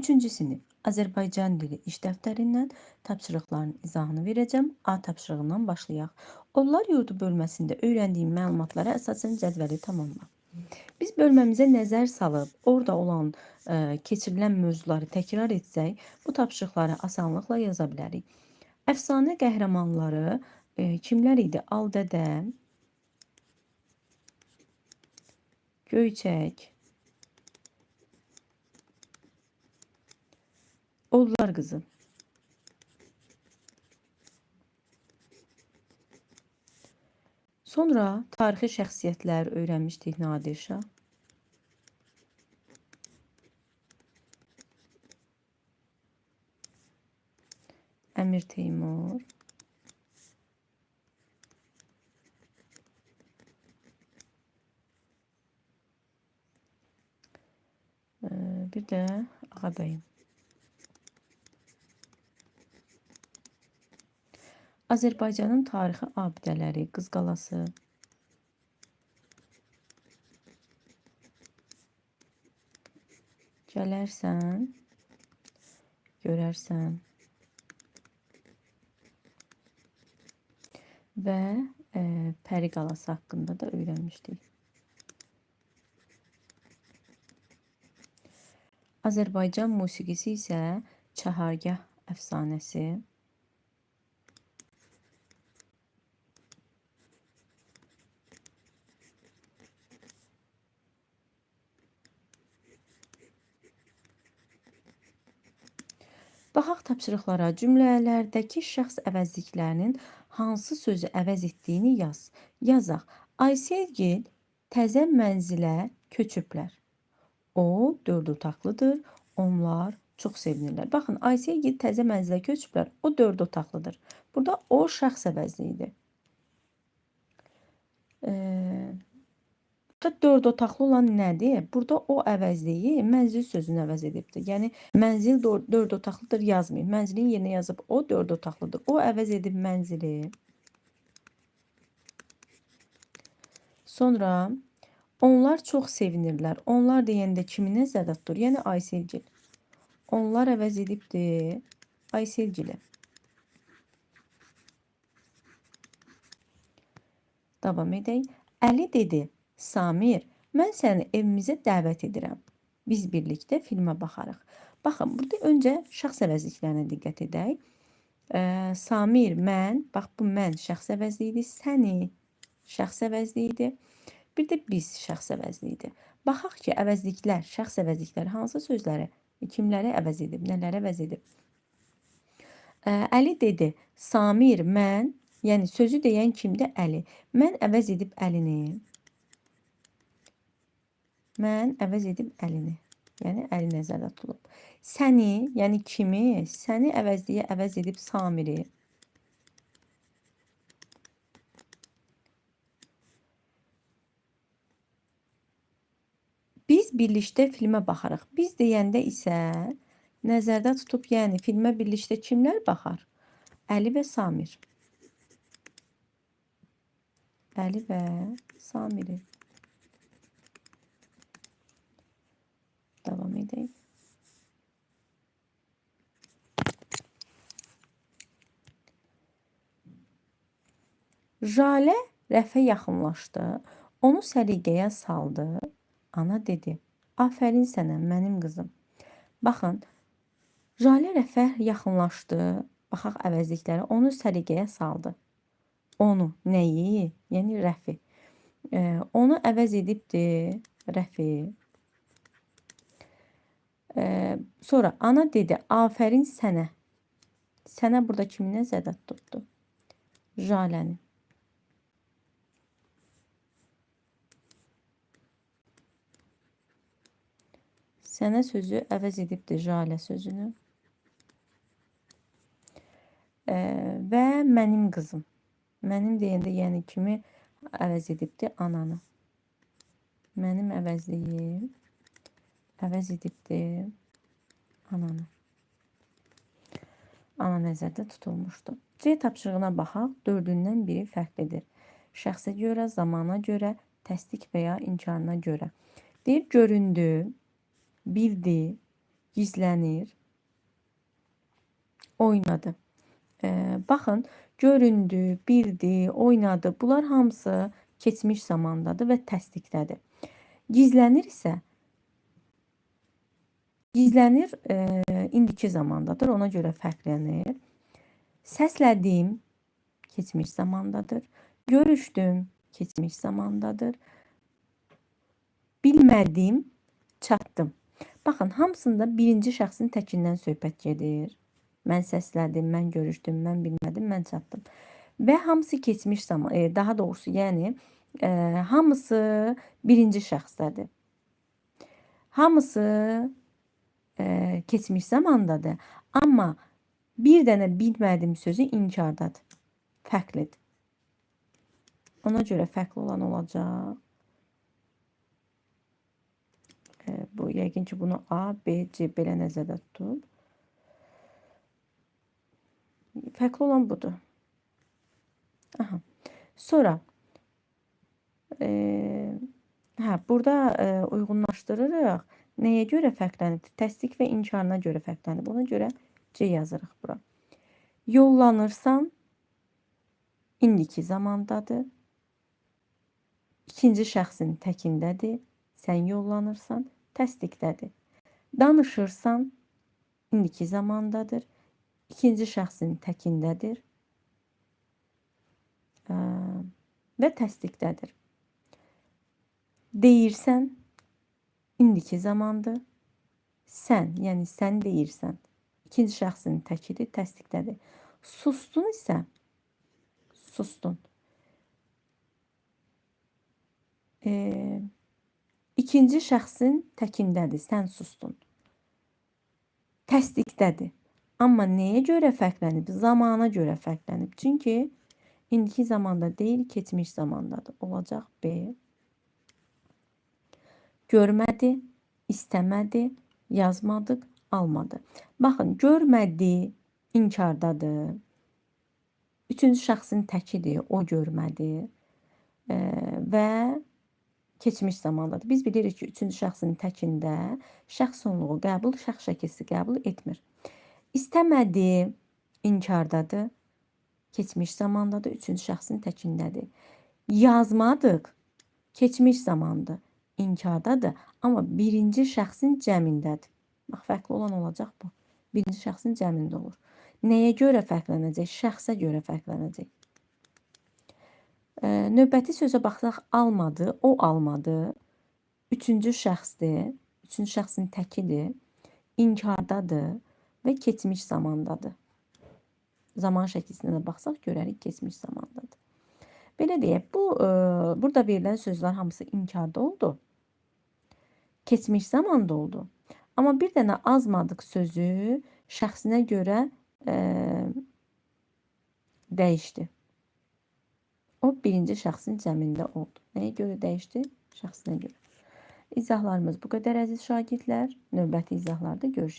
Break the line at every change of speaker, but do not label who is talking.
Üçüncü sinif Azərbaycan dili iş dəftərindən tapşırıqların izahını verəcəm. A tapşırığından başlayaq. Onlar yurdu bölməsində öyrəndiyim məlumatlara əsasən cədvəli tamamla. Biz bölməmizə nəzər salıb orada olan keçirilən mövzuları təkrar etsək, bu tapşırıqları asanlıqla yaza bilərik. Əfsanə qəhrəmanları kimlər idi? Aldədə, Göyçək, Odlar qızı. Sonra tarixi şəxsiyyətlər öyrənmişdik Nadir Şah. Əmir Teymur. Bir də Ağabəyim. Azərbaycanın tarixi abidələri, Qız Qalası, Gələrsən, görərsən və Pəri Qalası haqqında da öyrənmişdik. Azərbaycan musiqisi isə Çahargah əfsanəsi. Baxaq tapşırıqlara. Cümlələrdəki şəxs əvəzliklərinin hansı sözü əvəz etdiyini yaz. Yazaq. Ayselgil təzə mənzilə köçüblər. O 4 otaqlıdır. Onlar çox sevinirlər. Baxın, Ayselgil təzə mənzilə köçüblər. O 4 otaqlıdır. Burada o şəxs əvəzliyidir. Burada 4 otaqlı olan nədir? Burada o əvəzliyi mənzil sözünü əvəz edibdir. Yəni mənzil 4 otaqlıdır yazmayıb. Mənzilin yerinə yazıb o 4 otaqlıdır. O əvəz edib mənzili. Sonra onlar çox sevinirlər. Onlar deyəndə kimi nəzərdə tutulur? Yəni Ayselgil. Onlar əvəz edibdir Ayselgili. Davam edək. Əli dedi: Samir, mən səni evimizə dəvət edirəm. Biz birlikdə filmə baxarıq. Baxın, burada öncə şəxs əvəzliklərinə diqqət edək. Samir, mən, bax bu mən şəxs əvəzliyidir. Səni şəxs əvəzliyidir. Bir də biz şəxs əvəzliyidir. Baxaq ki, əvəzliklər, şəxs əvəzlikləri hansı sözləri, kimləri əvəz edib, nələri əvəz edib. Əli dedi, Samir, mən, yəni sözü deyən kimdir? Əli. Mən əvəz edib Əlini. Mən əvəz edib əlini. Yəni əli nəzərdə tutulub. Səni, yəni kimi? Səni əvəzliyə əvəz edib Samiri. Biz birlikdə filmə baxarıq. Biz deyəndə isə nəzərdə tutub, yəni filmə birlikdə kimlər baxar? Əli və Samir. Əli və Samiri. Davam edək. Jalə rəfə yaxınlaşdı. Onu səliqəyə saldı. Ana dedi: "Afərin sənə, mənim qızım." Baxın, Jalə rəfə yaxınlaşdı. Baxaq əvəzliklərə. Onu səliqəyə saldı. Onu, nəyi? Yəni rəfi. Onu əvəz edibdir rəfi. Sonra ana dedi: "Afərin sənə." Sənə burada kimi nəzərdə tutdu? Jaləni. Sənə sözü əvəz edibdir Jalə sözünü. Və mənim qızım. Mənim deyəndə yəni kimi əvəz edibdir? Ananı. Mənim əvəzliyim əvəz edibdir ananı. Ana nəzərdə tutulmuşdu. C tapşırığına baxaq. Dördündən biri fərqlidir. Şəxsə görə, zamana görə, təsdiq və ya inkarına görə. Deyir, göründü, bildi, Gizlənir, oynadı. Baxın, göründü, bildi, oynadı. Bunlar hamısı keçmiş zamandadır və təsdiqdədir. Gizlənir isə gizlənir indiki zamandadır. Ona görə fərqlənir. Səslədim keçmiş zamandadır. Görüşdüm keçmiş zamandadır. Bilmədim, çatdım. Baxın, hamısında birinci şəxsin təkindən söhbət gedir. Mən səslədim, mən görüşdüm, mən bilmədim, mən çatdım. Və hamısı keçmiş zaman, daha doğrusu, yəni hamısı birinci şəxsdədir. Hamısı keçmiş zamandadır. Amma bir dənə bilmədim sözü inkardadır. Fərqlidir. Ona görə fərqli olan olacaq. Bu yəqin ki, bunu A, B, C belə nəzərdə tutub. Fərqli olan budur. Aha. Sonra burada uyğunlaşdırırıq. Nəyə görə fərqlənib? Təsdiq və inkarına görə fərqlənib. Ona görə C yazırıq bura. Yollanırsan indiki zamandadır. İkinci şəxsin təkindədir. Sən yollanırsan, təsdiqdədir. Danışırsan indiki zamandadır. İkinci şəxsin təkindədir. Və təsdiqdədir. Deyirsən indiki zamandır. Sən, yəni sən deyirsən. İkinci şəxsin təkidir, təsdiqdədir. Sustun isə sustun. İkinci şəxsin təkindədir, sən sustun. Təsdiqdədir. Amma nəyə görə fərqlənib? Zamana görə fərqlənib. Çünki indiki zamanda deyil, keçmiş zamandadır. Olacaq B. Görmədi, istəmədi, yazmadıq, almadı. Baxın, görmədi inkardadır. Üçüncü şəxsin təkidir, o görmədi və keçmiş zamandadır. Biz bilirik ki, üçüncü şəxsin təkində şəxs sonluğu qəbul, şəxs şəkilsi qəbul etmir. İstəmədi inkardadır. Keçmiş zamandadır, üçüncü şəxsin təkindədir. Yazmadıq keçmiş zamandır, inkardadır, amma birinci şəxsin cəmindədir. Bax, fərqli olan olacaq bu. Birinci şəxsin cəmində olur. Nəyə görə fərqlənəcək? Şəxsə görə fərqlənəcək. Növbəti sözə baxsaq, almadı, o almadı. Üçüncü şəxsdir. Üçüncü şəxsin təkidir. İnkardadır və keçmiş zamandadır. Zaman şəkilsinə də baxsaq, görərik keçmiş zamandadır. Belə deyək, bu burada verilən sözlər hamısı inkarda oldu. Keçmiş zamanda oldu. Amma bir dənə azmadıq sözü şəxsinə görə dəyişdi. O birinci şəxsin cəmində oldu. Nəyə görə dəyişdi? Şəxsinə görə. İzahlarımız bu qədər əziz şagirdlər. Növbəti izahlarda görüşərik.